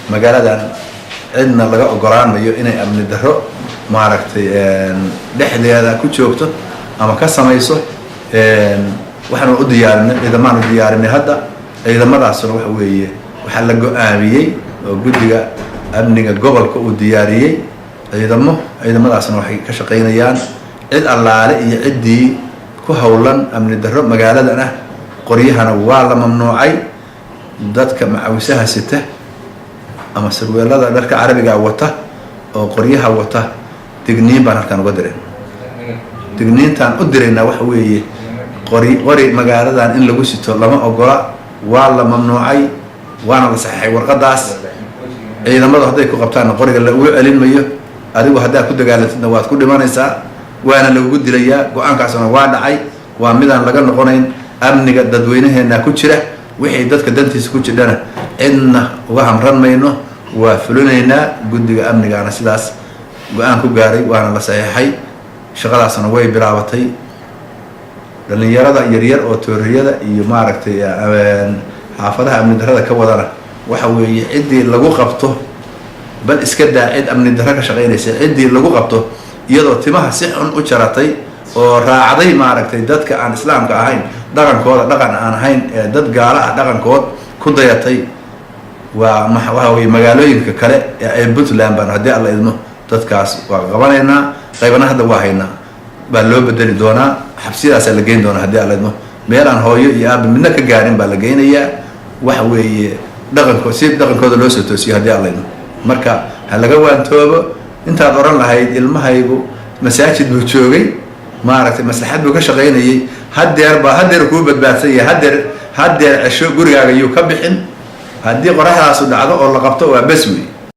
Magaaladan cidna laga ogolaanayo inay amni darro maaragtay dhexdeeda ku joogto ama ka samayso. Waxaanu u diyaarinay ciidamaan u diyaarinay hadda. Ciidamadaasuna waxa weeye waxaa la go-aamiyey oo guddiga amniga gobolka uu diyaariyey ciidamo. Ciidamadaasna waxay ka shaqaynayaan cid allaale iyo ciddii ku howlan amni darro magaaladan ah. Qoryahana waa la mamnuucay. Dadka macawisaha sita ama sarweelada dharka carabiga wata oo qoryaha wata, digniin baan halkaan uga diray. Digniintaan u diraynaa waxa weeye, qori qori magaaladan in lagu sito lama ogola, waa la mamnuucay, waana la saxeexay warqadaas. Ciidamadu hadday ku qabtaanna qoriga lagu celin mayo. Adigu haddaad ku dagaalantidna waad ku dhimanaysaa, waana lagugu dilayaa. Go-aankaasna waa dhacay, waa midaan laga noqonayn. Amniga dadweynaheena ku jira, wixii dadka dantiisa ku jidhana cidna uga hamran mayno, waa fulinaynaa. Guddiga amnigaana sidaas go-aan ku gaaray, waana la saxeexay, shaqadaasna way bilaabatay. Dhalinyarada yaryar oo tooriyada iyo maaragtay xaafadaha amni darrada ka wadana, waxa weeye ciddii lagu qabto, bal iska daa cid amni darro ka shaqaynaysa, ciddii lagu qabto iyadoo timaha si xun u jaratay oo raacday maaragtay dadka aan islaamka ahayn dhaqankooda, dhaqan aan ahayn ee dad gaalo ah dhaqankood ku dayatay, waa ma waxa weye magaalooyinka kale ee Puntland baan haddii Alla idmo dadkaas waa qabanaynaa. Qaybana hadda waa haynaa, baa loo bedeli doonaa, xabsiyadaasaa la geyn doonaa haddii Alla idmo. Meel aan hooyo iyo aaba midna ka gaarin baa la geynayaa. Waxa weeye dhaqanko si dhaqankooda loo soo toosiyo haddii Alla idmo. Marka ha laga waantoobo. Intaad odhan lahayd ilmahaygu masaajid buu joogay, maaragtay, maslaxad buu ka shaqaynayay, haddeer baa haddeer kuu badbaadsan yahay, haddeer haddeer cesho, gurigaaga yuu ka bixin. Haddii qoraxdaasu dhacdo oo la qabto, waa bes wey.